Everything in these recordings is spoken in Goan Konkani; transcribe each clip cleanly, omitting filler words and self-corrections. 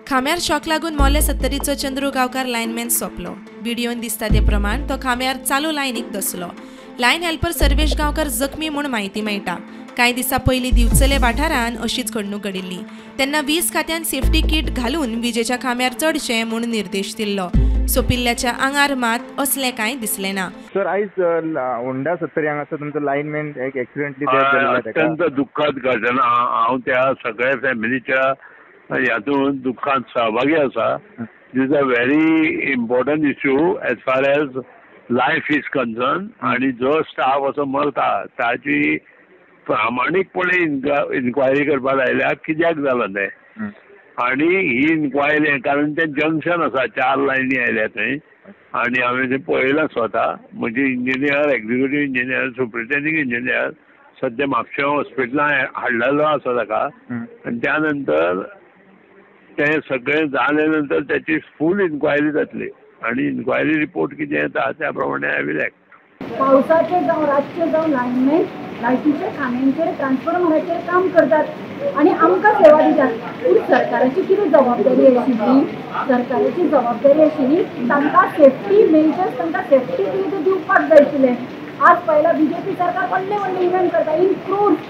खांब्यार शॉक लागून मोले सत्तरीचो चंद्रू गांवकार लायनमॅन सोंपलो. व्हिडियोन दिसता ते प्रमाण तो खांब्यार चालू लायनीक दसलो. लायन हेल्पर सर्वेश गांवकार जखमी म्हूण म्हायती मेळटा. कांय दिसां पयलीं दिवचले वाठारांत अशीच घडणूक घडिल्ली. तेन्ना वीज खात्यान सेफ्टी किट घालून विजेच्या खांब्यार चडचें म्हूण निर्देश दिल्लो. सोंपिल्ल्याच्या आंगार मात असलें कांय दिसलें ना. सर, आयज होंडा सत्तरी हांगासर तुमचो लायनमॅन एक एक्सिडेंटली डेथ जाल्लो. अत्यंत दुःखद घटना. हांव त्या सगळ्या फॅमिलीच्या हातूंत दुःखांत सहभागी आसा. This a very important issue as far as life is concern. आणि जो स्टाफ असो मरता ताची प्रामाणीकपणे इन्क्वायरी करपाक आयल्या कित्याक जालां तें. आनी ही इन्क्वायरी कारण तें जंक्शन आसा, 4 लायनी आयल्या थंय आनी हांवें तें पळयलां स्वता. म्हणजे engineer, executive engineer, superintending engineer सद्या म्हापशें हॉस्पिटलान हाडलेलो आसा ताका. आनी त्या नंतर तें सगळें जाले नंतर त्याची फूल इन्क्वायरी जातली आनी इन्क्वायरी रिपोर्ट कितें येता त्या प्रमाणे I will act. पावसाचे जावं रातचे जावं लायनमॅन लायटीच्या खांब्यांचेर ट्रान्सफॉर्मराचेर काम करतात आनी आमकां सेवा दितात. पूण सरकाराची कितें जबाबदारी आशिल्ली? सरकाराची जबाबदारी आशिल्ली तांकां सेफ्टी मेजर्स, तांकां सेफ्टी कितें दिवपाक जाय आशिल्लें. आज पळयला बीजेपी सरकार व्हडले व्हडले इव्हेंट करता इन क्रोर्स.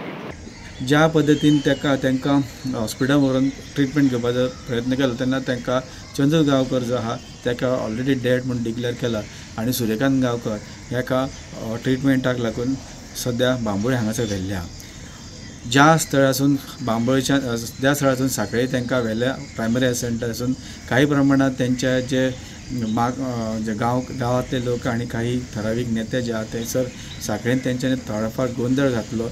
ज्या पद्दतीन तांकां हॉस्पिटल व्हरून ट्रिटमेंट घेवपाचो प्रयत्न केलो तेन्ना तांकां चंद्र गांवकर जो आहा ताका ऑलरेडी डेड म्हूण डिक्लेअर केला आनी सूर्यकांत गांवकर हाका ट्रिटमेंटाक लागून सद्या बांबोळे हांगासर व्हेल्ले आहा. ज्या स्थळासून बांबोळेच्या ज्या स्थळासून सांखळे तांकां व्हेल्या प्रायमरी हेल्थ सेंटरासून काही प्रमाणांत तेंचे जे जे गांवांतले लोक आनी काही ठरावीक नेते जे आहा थंयसर सांखळेन तेंच्यांनी थोडोफार गोंदळ घातलो.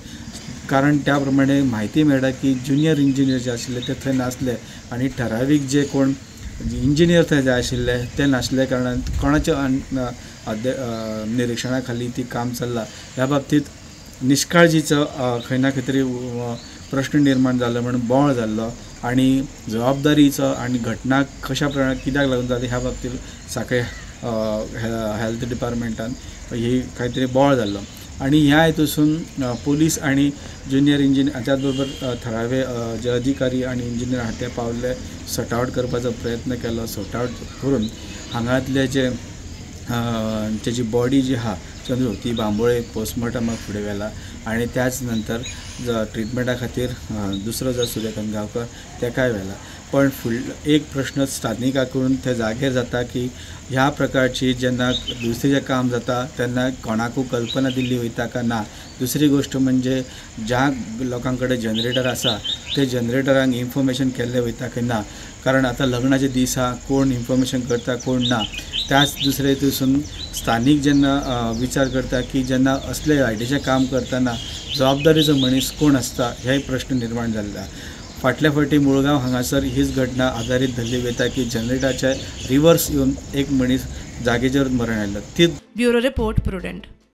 कारण त्या प्रमाणे म्हायती मेळटा की ज्युनियर इंजिनियर जे आशिल्ले ते थंय नासले आनी ठरावीक जे कोण इंजिनियर थंय जाय आशिल्ले ते नासले कारणान कोणाच्या निरिक्षणा खाली ती काम चल्लां ह्या बाबतींत निष्काळजीचो खंय ना खंय तरी प्रश्न निर्माण जालो म्हणून बोवाळ जाल्लो आनी जबाबदारीचो आनी घटना कशा प्रमाणे कित्याक लागून जाली ह्या बाबतींत सांखळे हेल्थ डिपार्टमेंटान ही कांय तरी बोवाळ जाल्लो. आनी ह्या हेतूसून पोलीस आनी ज्युनियर इंजिनियर त्याच बरोबर थळावे जे अधिकारी आनी इंजिनियर आहा ते पावले, सॉर्ट आवट करपाचो प्रयत्न केलो. सॉर्ट आवट करून हांगांतले जे तेजी बॉडी जी आहा चंद्रू ती बांबोळे पोस्टमॉर्टमाक फुडें व्हेला आनी त्याच नंतर ट्रिटमेंटा खातीर दुसरो जो सूर्यकांत गांवकर तेकाय व्हेला. पण फुडलो एक प्रश्न स्थानिका कडून ते जागेर जाता की ह्या प्रकारची जेन्ना दुसरें काम जाता तेन्ना कोणाकूय कल्पना दिल्ली वयता काय ना. दुसरी गोश्ट म्हणजे ज्या लोकां कडेन जनरेटर आसा ते जनरेटरांक इन्फॉर्मेशन केल्लें वयता काय ना. कारण आतां लग्नाचे दीस आहा, कोण इन्फॉर्मेशन करता कोण ना. त्याच दुसरे हितून स्थानीक जेन्ना विचार करता की जेन्ना असले लायटीचें काम करतना जबाबदारीचो मनीस कोण आसता हे प्रश्न निर्माण जाल्लो. फाटल्या फावटी मुळगांव हांगासर हीच घटना आदारीत धरली वयता की जनरेटराचे रिवर्स येवन एक मनीस जागेचेर मरण आयलो. ती ब्युरो रिपोर्ट, प्रुडंट.